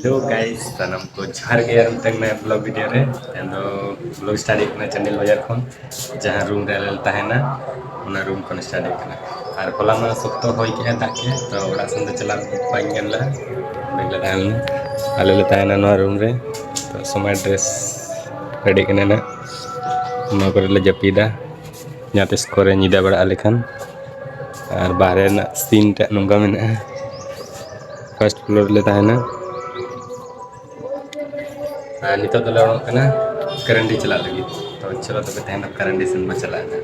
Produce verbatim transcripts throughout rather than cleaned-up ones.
Hello guys, ᱥᱟᱱᱟᱢ ᱠᱚ ᱡᱚᱦᱟᱨ ᱜᱮ ᱟᱨ ᱢᱤᱫᱴᱟᱝ ᱱᱟᱭᱟ vlog video ᱨᱮ᱾ ᱛᱮᱦᱮᱧ ᱫᱚ vlog start ᱦᱩᱭᱩᱜ ᱠᱟᱱᱟ ᱪᱟᱱᱰᱤᱞ ᱵᱟᱡᱟᱨ ᱠᱷᱚᱱ, ᱡᱟᱦᱟᱸ room ᱨᱮ ᱟᱞᱮ ᱞᱮ ᱛᱟᱦᱮᱱᱟ, ᱚᱱᱟ room ᱠᱷᱚᱱ start ᱦᱩᱭᱩᱜ ᱠᱟᱱᱟ᱾ ᱟᱨ ᱦᱚᱞᱟ ᱢᱟ ᱥᱚᱠᱛᱚ ᱦᱚᱭ ᱠᱮᱜᱼᱟ, ᱫᱟᱜ ᱠᱮᱜᱼᱟ, ᱛᱚ ᱚᱲᱟᱜ ᱥᱮᱱ ᱫᱚ ᱪᱟᱞᱟᱣ ᱵᱟᱹᱧ ᱜᱟᱱ ᱞᱮᱫᱟ᱾ ᱚᱸᱰᱮ ᱜᱮᱞᱮ ᱛᱟᱦᱮᱸ ᱞᱮᱱᱟ᱾ ᱟᱞᱮ ᱞᱮ ᱛᱟᱦᱮᱱᱟ ᱱᱚᱣᱟ room ᱨᱮ᱾ ᱛᱚ ᱥᱚᱢᱟᱭ dress ready ᱠᱟᱱᱟ ᱱᱟᱜ, ᱱᱚᱣᱟ ᱠᱚᱨᱮ ᱞᱮ ᱡᱟᱹᱯᱤᱫᱟ, ᱡᱟᱦᱟᱸ ᱛᱤᱥ ᱠᱚᱨᱮ ᱧᱤᱫᱟᱹ ᱵᱟᱲᱟᱜ ᱟᱞᱮ ᱠᱷᱟᱱ᱾ ᱟᱨ ᱵᱟᱦᱨᱮ ᱨᱮᱱᱟᱜ scene ᱴᱟᱜ ᱱᱚᱝᱠᱟ ᱢᱮᱱᱟᱜᱼᱟ᱾ First floor ᱨᱮᱞᱮ ᱛᱟᱦᱮᱱᱟ᱾ ᱟᱨ ᱱᱤᱛᱚᱜ ᱫᱚᱞᱮ ᱩᱰᱩᱠ ᱠᱟᱱᱟ ᱠᱟᱨᱟᱱᱰᱤ ᱪᱟᱞᱟᱜ ᱞᱟᱹᱜᱤᱫ᱾ ᱛᱚ ᱪᱚᱞᱚ ᱛᱚᱵᱮ ᱛᱮᱦᱮᱧ ᱫᱚ ᱠᱟᱨᱟᱱᱰᱤ ᱥᱮᱱ ᱵᱚ ᱪᱟᱞᱟᱜᱼᱟ᱾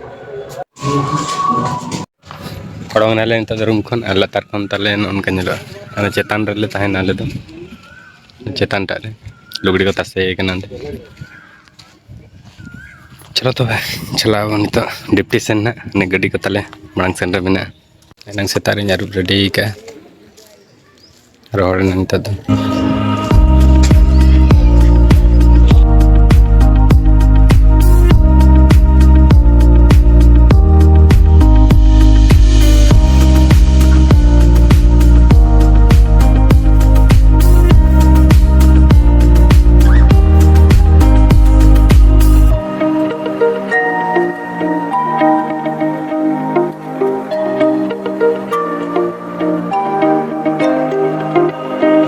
ᱚᱰᱚᱝ ᱮᱱᱟᱞᱮ ᱱᱤᱛᱚᱜ ᱫᱚ room ᱠᱷᱚᱱ, ᱟᱨ ᱞᱟᱛᱟᱨ ᱠᱷᱚᱱ ᱛᱟᱞᱮ ᱱᱚᱜᱼᱚ ᱱᱚᱝᱠᱟ ᱧᱮᱞᱚᱜᱼᱟ᱾ ᱟᱫᱚ ᱪᱮᱛᱟᱱ ᱨᱮᱞᱮ ᱛᱟᱦᱮᱱᱟ ᱟᱞᱮ ᱫᱚ, ᱪᱮᱛᱟᱱ ᱴᱟᱜ ᱨᱮ ᱞᱩᱜᱽᱲᱤ ᱠᱚ ᱛᱟᱥᱮ ᱠᱟᱱᱟ ᱚᱸᱰᱮ᱾ ᱪᱚᱞᱚ ᱛᱚᱵᱮ ᱪᱟᱞᱟᱣ ᱟᱵᱚᱱ ᱱᱤᱛᱚᱜ duty ᱥᱮᱱ ᱱᱟᱜ, ᱚᱱᱮ ᱜᱟᱹᱰᱤ ᱠᱚ ᱛᱟᱞᱮ ᱢᱟᱲᱟᱝ ᱥᱮᱱ ᱨᱮ ᱢᱮᱱᱟᱜᱼᱟ᱾ ᱮᱱᱟᱝ ᱥᱮᱛᱟᱜ ᱨᱤᱧ ᱟᱹᱨᱩᱵ ready ᱠᱟᱜᱼᱟ, ᱨᱚᱦᱚᱲ ᱮᱱᱟ ᱱᱤᱛᱚᱜ ᱫᱚ᱾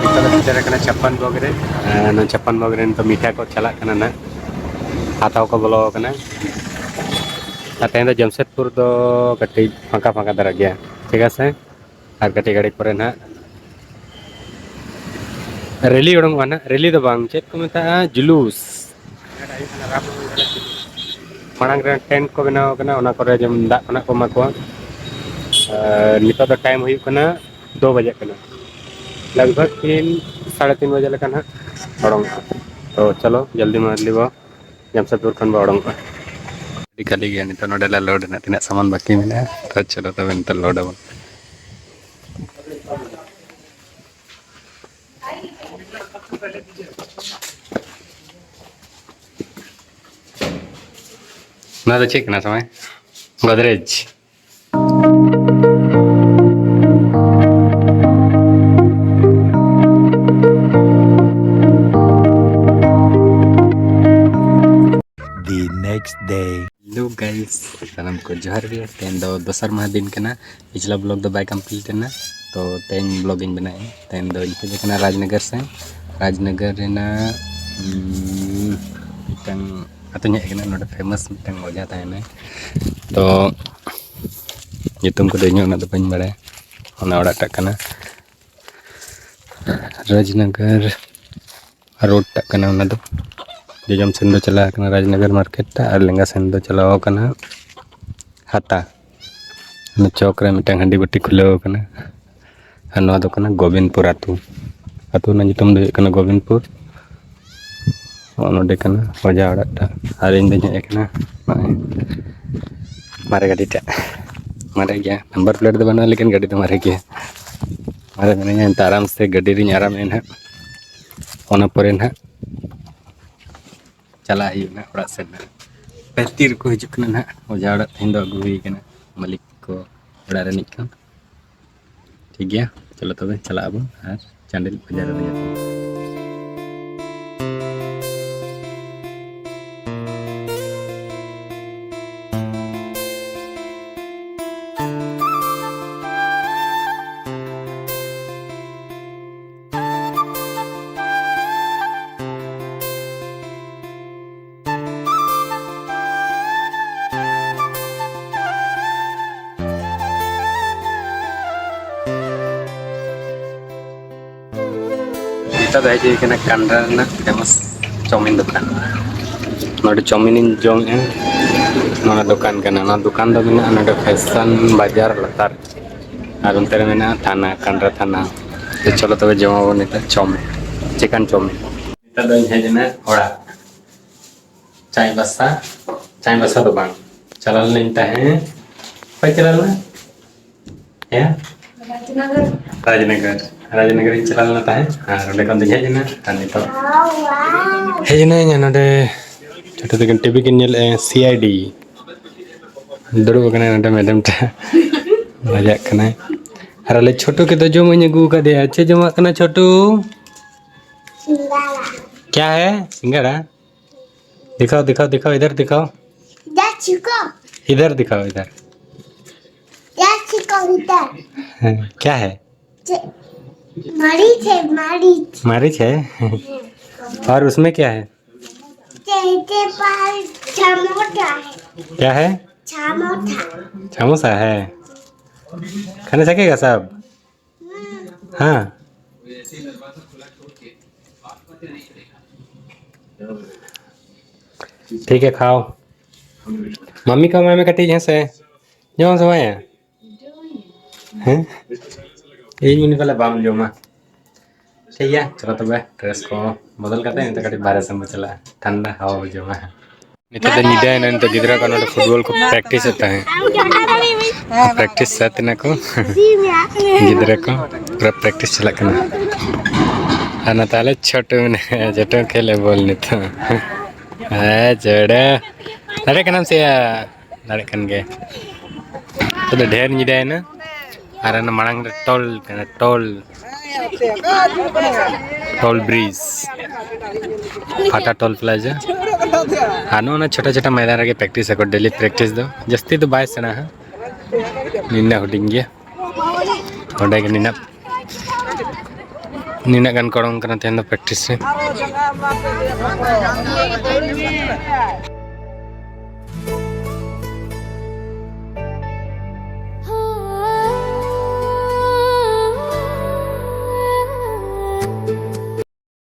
ᱱᱤᱛᱚᱜ ᱞᱮ ᱥᱮᱴᱮᱨ ᱟᱠᱟᱱᱟ ᱪᱷᱟᱯᱯᱟᱱ ᱵᱚᱜᱽ ᱨᱮ᱾ ᱟᱨ ᱱᱚᱣᱟ ᱪᱷᱟᱯᱯᱟᱱ ᱵᱚᱜᱽ ᱨᱮ ᱱᱤᱛᱚᱜ ᱢᱤᱴᱷᱟ ᱠᱚ ᱪᱟᱞᱟᱜ ᱠᱟᱱᱟ ᱱᱟᱜ, ᱦᱟᱛᱟᱣ ᱠᱚ ᱵᱚᱞᱚ ᱟᱠᱟᱱᱟ᱾ ᱟᱨ ᱛᱮᱦᱮᱧ ᱫᱚ ᱡᱟᱢᱥᱮᱫᱽᱯᱩᱨ ᱫᱚ ᱠᱟᱹᱴᱤᱡ ᱯᱷᱟᱸᱠᱟ ᱯᱷᱟᱸᱠᱟ ᱫᱷᱟᱨᱟ ᱜᱮᱭᱟ, ᱴᱷᱤᱠ ᱟᱪᱷᱮ᱾ ᱟᱨ ᱠᱟᱹᱴᱤᱡ ᱜᱷᱟᱹᱲᱤᱡ ᱯᱚᱨᱮ ᱱᱟᱜ rally ᱩᱰᱩᱝᱚᱜᱼᱟ ᱱᱟᱜ, rally ᱫᱚ ᱵᱟᱝ, ᱪᱮᱫ ᱠᱚ ᱢᱮᱛᱟᱜᱼᱟ, ᱡᱩᱞᱩᱥ᱾ ᱢᱟᱲᱟᱝ ᱨᱮ tent ᱠᱚ ᱵᱮᱱᱟᱣ ᱟᱠᱟᱱᱟ, ᱚᱱᱟ ᱠᱚᱨᱮ ᱡᱮᱢᱚᱱ ᱫᱟᱜ ᱠᱚ ᱱᱟᱜ ᱠᱚ ᱮᱢᱟ ᱠᱚᱣᱟ᱾ ᱟᱨ ᱱᱤᱛᱚᱜ ᱫᱚ time ᱦᱩᱭᱩᱜ ᱠᱟᱱᱟ ᱫᱩ ᱵᱟᱡᱟᱜ ᱠᱟᱱᱟ, ᱞᱟᱜᱽ ᱵᱷᱟᱜᱽ ᱛᱤᱱ, ᱥᱟᱲᱮ ᱛᱤᱱ ᱵᱟᱡᱮ ᱞᱮᱠᱟ ᱱᱟᱜ ᱚᱰᱚᱝᱚᱜᱼᱟ᱾ ᱛᱚ ᱪᱚᱞᱚ ᱡᱚᱞᱫᱤ ᱢᱟᱞᱫᱤ ᱵᱚ ᱡᱟᱢᱥᱮᱫᱽᱯᱩᱨ ᱠᱷᱚᱱ ᱵᱚ ᱚᱰᱚᱝᱚᱜᱼᱟ᱾ ᱟᱹᱰᱤ ᱠᱷᱟᱹᱞᱤ ᱜᱮᱭᱟ ᱱᱤᱛᱚᱜ, ᱱᱚᱰᱮ ᱞᱮ load ᱮᱱᱟ, ᱛᱤᱱᱟᱹᱜ ᱥᱟᱢᱟᱱ ᱵᱟᱹᱠᱤ ᱢᱮᱱᱟᱜᱼᱟ᱾ ᱛᱚ ᱪᱚᱞᱚ ᱛᱚᱵᱮ ᱱᱤᱛᱚᱜ load ᱟᱵᱚᱱ᱾ ᱱᱚᱣᱟ ᱫᱚ ᱪᱮᱫ ᱠᱟᱱᱟ ᱥᱚᱢᱚᱭ? ᱜᱚᱫᱨᱮᱡᱽ᱾ Next day. Hello guys, ᱥᱟᱱᱟᱢ ᱠᱚ ᱡᱚᱦᱟᱨ ᱜᱮ᱾ ᱛᱮᱦᱮᱧ ᱫᱚ ᱫᱚᱥᱟᱨ ᱢᱟᱦᱟ ᱫᱤᱱ ᱠᱟᱱᱟ᱾ ᱯᱤᱪᱷᱞᱟ vlog ᱫᱚ ᱵᱟᱭ complete ᱞᱮᱱᱟ, ᱛᱚ ᱛᱮᱦᱮᱧ vlog ᱤᱧ ᱵᱮᱱᱟᱣᱮᱫᱼᱟ᱾ ᱛᱮᱦᱮᱧ ᱫᱚᱧ ᱦᱮᱡ ᱟᱠᱟᱱᱟ ᱨᱟᱡᱽᱱᱚᱜᱚᱨ ᱥᱮᱫ᱾ ᱨᱟᱡᱽᱱᱚᱜᱚᱨ ᱨᱮᱱᱟᱜ, ᱩᱢ, ᱢᱤᱫᱴᱟᱝ ᱟᱹᱛᱩᱧ ᱦᱮᱡ ᱟᱠᱟᱱᱟ᱾ ᱱᱚᱰᱮ famous ᱢᱤᱫᱴᱟᱝ ᱚᱡᱷᱟ ᱛᱟᱦᱮᱱᱟᱭ, ᱛᱚ ᱧᱩᱛᱩᱢ ᱠᱚᱫᱚ ᱤᱧ ᱦᱚᱸ ᱩᱱᱟᱹᱜ ᱫᱚ ᱵᱟᱹᱧ ᱵᱟᱲᱟᱭᱟ᱾ ᱚᱱᱟ ᱚᱲᱟᱜ ᱴᱟᱜ ᱠᱟᱱᱟ ᱨᱟᱡᱽᱱᱚᱜᱚᱨ᱾ ᱨᱳᱰ ᱴᱟᱜ ᱠᱟᱱᱟ ᱚᱱᱟ ᱫᱚ᱾ ᱡᱚᱡᱚᱢ ᱥᱮᱱ ᱫᱚ ᱪᱟᱞᱟᱣ ᱠᱟᱱᱟ ᱨᱟᱡᱽᱱᱚᱜᱚᱨ ᱢᱟᱨᱠᱮᱴ ᱴᱟᱜ, ᱟᱨ ᱞᱮᱸᱜᱟ ᱥᱮᱱ ᱫᱚ ᱪᱟᱞᱟᱣ ᱠᱟᱱᱟ ᱦᱟᱛᱟ᱾ ᱚᱱᱟ ᱪᱚᱠ ᱨᱮ ᱢᱤᱫᱴᱟᱝ ᱦᱟᱺᱰᱤ ᱵᱟᱹᱴᱤ ᱠᱷᱩᱞᱟᱹᱣ ᱠᱟᱱᱟ᱾ ᱟᱨ ᱱᱚᱣᱟ ᱫᱚ ᱠᱟᱱᱟ ᱜᱳᱵᱤᱱᱫᱯᱩᱨ ᱟᱹᱛᱩ᱾ ᱟᱹᱛᱩ ᱨᱮᱱᱟᱜ ᱧᱩᱛᱩᱢ ᱫᱚ ᱦᱩᱭᱩᱜ ᱠᱟᱱᱟ ᱜᱳᱵᱤᱱᱫᱯᱩᱨ᱾ ᱱᱚᱜᱼᱚ ᱱᱚᱰᱮ ᱠᱟᱱᱟ ᱚᱡᱷᱟ ᱚᱲᱟᱜ ᱴᱟᱜ᱾ ᱟᱨ ᱤᱧ ᱫᱚᱧ ᱦᱮᱡ ᱟᱠᱟᱱᱟ ᱱᱚᱜᱼᱚᱭ ᱢᱟᱨᱮ ᱜᱟᱹᱰᱤ ᱴᱟᱜ᱾ ᱢᱟᱨᱮ ᱜᱮᱭᱟ, ᱱᱟᱢᱵᱟᱨ ᱯᱞᱮᱴ ᱫᱚ ᱵᱟᱹᱱᱩᱜᱼᱟ, ᱞᱮᱠᱤᱱ ᱜᱟᱹᱰᱤ ᱫᱚ ᱢᱟᱨᱮ ᱜᱮᱭᱟ᱾ ᱢᱟᱨᱮ ᱢᱮᱱᱟᱹᱧᱟ, ᱮᱱᱛᱮ ᱟᱨᱟᱢ ᱥᱮ ᱜᱟᱹᱰᱤ ᱨᱤᱧ ᱟᱨᱟᱢ ᱮᱱᱟ ᱦᱟᱸᱜ᱾ ᱚᱱᱟ ᱯᱚᱨᱮ ᱱᱟᱦᱟᱜ ᱪᱟᱞᱟᱜ ᱦᱩᱭᱩᱜ ᱱᱟᱦᱟᱜ ᱚᱲᱟᱜ ᱥᱮᱫ ᱱᱟᱦᱟᱜ᱾ ᱯᱟᱹᱨᱛᱤ ᱨᱮᱠᱚ ᱦᱤᱡᱩᱜ ᱠᱟᱱᱟ ᱱᱟᱦᱟᱜ, ᱚᱡᱷᱟ ᱚᱲᱟᱜ ᱛᱮᱦᱮᱧ ᱫᱚ ᱟᱹᱜᱩ ᱦᱩᱭ ᱠᱟᱱᱟ ᱢᱟᱹᱞᱤᱠ ᱠᱚ ᱚᱲᱟᱜ ᱨᱤᱱᱤᱡ ᱠᱚ᱾ ᱴᱷᱤᱠ ᱜᱮᱭᱟ, ᱪᱚᱞᱚ ᱛᱚᱵᱮ ᱪᱟᱞᱟᱜ ᱟᱵᱚᱱ ᱟᱨ ᱪᱟᱱᱰᱤᱞ ᱵᱟᱡᱟᱨ ᱨᱮ ᱧᱟᱯᱟᱢ᱾ ᱱᱤᱛᱚᱜ ᱫᱚ ᱦᱮᱡ ᱦᱩᱭ ᱠᱟᱱᱟ ᱠᱟᱱᱰᱟ ᱨᱮᱱᱟᱜ famous ᱪᱟᱣᱢᱤᱱ ᱫᱚᱠᱟᱱ᱾ ᱱᱚᱰᱮ ᱪᱟᱣᱢᱤᱱ ᱤᱧ ᱡᱚᱢᱮᱜᱼᱟ᱾ ᱱᱚᱣᱟ ᱫᱚᱠᱟᱱ ᱠᱟᱱᱟ, ᱱᱚᱣᱟ ᱫᱚᱠᱟᱱ ᱫᱚ ᱢᱮᱱᱟᱜᱼᱟ ᱱᱚᱰᱮ ᱯᱷᱮᱥᱚᱱ ᱵᱟᱡᱟᱨ ᱞᱟᱛᱟᱨ ᱨᱮ᱾ ᱟᱨ ᱚᱱᱛᱮ ᱨᱮ ᱢᱮᱱᱟᱜᱼᱟ ᱛᱷᱟᱱᱟ, ᱠᱟᱱᱰᱟ ᱛᱷᱟᱱᱟ᱾ ᱛᱚ ᱪᱚᱞᱚ ᱛᱚᱵᱮ ᱡᱚᱢ ᱟᱵᱚᱱ ᱱᱤᱛᱚᱜ ᱪᱟᱣᱢᱤᱱ, ᱪᱤᱠᱮᱱ ᱪᱟᱣᱢᱤᱱ᱾ ᱱᱤᱛᱚᱜ ᱫᱚᱧ ᱦᱮᱡ ᱮᱱᱟ ᱚᱲᱟᱜ᱾ ᱪᱟᱭ ᱵᱟᱥᱟ, ᱪᱟᱭ ᱵᱟᱥᱟ ᱫᱚ ᱵᱟᱝ, ᱪᱟᱞᱟᱣ ᱞᱮᱱᱟᱧ ᱛᱟᱦᱮᱸ, ᱚᱠᱚᱭ ᱪᱟᱞᱟᱣ ᱞᱮᱱᱟ? ᱦᱮᱸ? ᱨᱟᱡᱽᱱᱚᱜᱚᱨ᱾ ᱨᱟᱡᱽᱱᱚᱜᱚᱨ, ᱨᱟᱡᱽᱱᱚᱜᱚᱨ ᱤᱧ ᱪᱟᱞᱟᱣ ᱞᱮᱱᱟ ᱛᱟᱦᱮᱸ, ᱟᱨ ᱚᱸᱰᱮ ᱠᱷᱚᱱ ᱫᱚᱧ ᱦᱮᱡ ᱮᱱᱟ, ᱟᱨ ᱱᱤᱛᱚᱜ ᱦᱮᱡ ᱮᱱᱟᱹᱧ ᱱᱚᱰᱮ ᱪᱷᱳᱴᱳ ᱛᱟᱹᱠᱤᱱ ᱴᱤᱵᱷᱤ ᱠᱤᱱ ᱧᱮᱞᱮᱫᱼᱟ, ᱥᱤ ᱟᱭ ᱰᱤ᱾ ᱫᱩᱲᱩᱵ ᱟᱠᱟᱱᱟᱭ ᱱᱚᱰᱮ ᱢᱮᱰᱟᱢ ᱴᱷᱮᱱ, ᱢᱟᱡᱟᱜ ᱠᱟᱱᱟᱭ᱾ ᱟᱨ ᱟᱞᱮ ᱪᱷᱳᱴᱩ ᱠᱮ ᱫᱚ ᱡᱚᱢᱟᱜ ᱤᱧ ᱟᱹᱜᱩ ᱟᱠᱟᱫᱮᱭᱟ᱾ ᱪᱮᱫ ᱡᱚᱢᱟᱜ ᱠᱟᱱᱟ ᱪᱷᱳᱴᱩ? ᱠᱭᱟ ᱦᱮ? ᱥᱤᱸᱜᱟᱲᱟ? दिखाओ, दिखाओ, दिखाओ, इधर दिखाओ। जा छिको। इधर दिखाओ, इधर। जा छिको इधर। हाँ, क्या है? चे- मरीच है, मरीच। मरीच है। और उसमें क्या है? तेरे पास छमोटा है। क्या है? छमोटा। समोसा है। खाने सकेगा सब? हाँ। ठीक है, खाओ। मम्मी का मैं कटी जैसे जो हम समय है। हैं? ᱤᱧ ᱢᱮᱱ ᱠᱟᱞᱮ ᱵᱟᱢ ᱡᱚᱢᱟ᱾ ᱴᱷᱤᱠ ᱜᱮᱭᱟ, ᱪᱚᱞᱚ ᱛᱚᱵᱮ ᱰᱨᱮᱥ ᱠᱚ ᱵᱚᱫᱚᱞ ᱠᱟᱛᱮ ᱱᱤᱛᱚᱜ ᱠᱟᱹᱴᱤᱡ ᱵᱟᱦᱨᱮ ᱥᱮᱱ ᱵᱚ ᱪᱟᱞᱟᱜᱼᱟ, ᱴᱷᱟᱱᱰᱟ ᱦᱟᱣᱟ ᱵᱚ ᱡᱚᱢᱟ᱾ ᱱᱤᱛᱚᱜ ᱫᱚ ᱧᱤᱫᱟᱹᱭᱮᱱᱟ, ᱱᱤᱛᱚᱜ ᱜᱤᱫᱽᱨᱟᱹ ᱠᱚ ᱱᱚᱰᱮ ᱯᱷᱩᱴᱵᱚᱞ ᱠᱚ ᱯᱨᱮᱠᱴᱤᱥ ᱮᱫ ᱛᱟᱦᱮᱸᱫ᱾ ᱯᱨᱮᱠᱴᱤᱥ ᱥᱟᱹᱛ ᱮᱱᱟ ᱠᱚ ᱜᱤᱫᱽᱨᱟᱹ ᱠᱚ, ᱯᱩᱨᱟᱹ ᱯᱨᱮᱠᱴᱤᱥ ᱪᱟᱞᱟᱜ ᱠᱟᱱᱟ᱾ ᱟᱨ ᱱᱚᱛᱮ ᱟᱞᱮ ᱪᱷᱳᱴᱩ ᱢᱮᱱᱟᱭᱟ, ᱪᱷᱳᱴᱩ ᱠᱷᱮᱞᱮ ᱵᱚᱞ ᱱᱤᱛᱚᱜ᱾ ᱦᱮᱸ, ᱪᱷᱳᱴᱩ᱾ ᱫᱟᱲᱮᱭᱟᱜ ᱠᱟᱱᱟᱢ ᱥᱮ ᱭᱟ? ᱫᱟᱲᱮᱭᱟᱜ ᱠᱟᱱ ᱜᱮ᱾ ᱛᱚᱵᱮ ᱰᱷᱮᱨ ᱧᱤᱫᱟᱹᱭᱮᱱᱟ᱾ ᱟᱨ ᱚᱱᱟ ᱢᱟᱲᱟᱝ ᱨᱮ ᱴᱳᱞ ᱠᱟᱱᱟ, ᱴᱳᱞ, ᱴᱳᱞ ᱵᱨᱤᱡᱽ, ᱯᱷᱟᱴᱟ ᱴᱳᱞ ᱯᱞᱟᱡᱟ᱾ ᱟᱨ ᱱᱚᱜᱼᱚ ᱱᱟ ᱪᱷᱳᱴᱟ ᱪᱷᱳᱴᱟ ᱢᱚᱭᱫᱟᱱ ᱨᱮᱜᱮ ᱯᱨᱮᱠᱴᱤᱥ ᱟᱠᱚ, ᱰᱮᱞᱤ ᱯᱨᱮᱠᱴᱤᱥ ᱫᱚ᱾ ᱡᱟᱹᱥᱛᱤ ᱫᱚ ᱵᱟᱭ ᱥᱮᱬᱟ ᱦᱟᱸᱜ, ᱱᱤᱱᱟᱹᱜ ᱦᱩᱰᱤᱧ ᱜᱮᱭᱟ᱾ ᱚᱸᱰᱮ ᱜᱮ ᱱᱤᱱᱟᱹᱜ, ᱱᱤᱱᱟᱹᱜ ᱜᱟᱱ ᱠᱚ ᱚᱰᱚᱝ ᱠᱟᱱᱟ ᱛᱮᱦᱮᱧ ᱫᱚ ᱯᱨᱮᱠᱴᱤᱥ ᱨᱮ᱾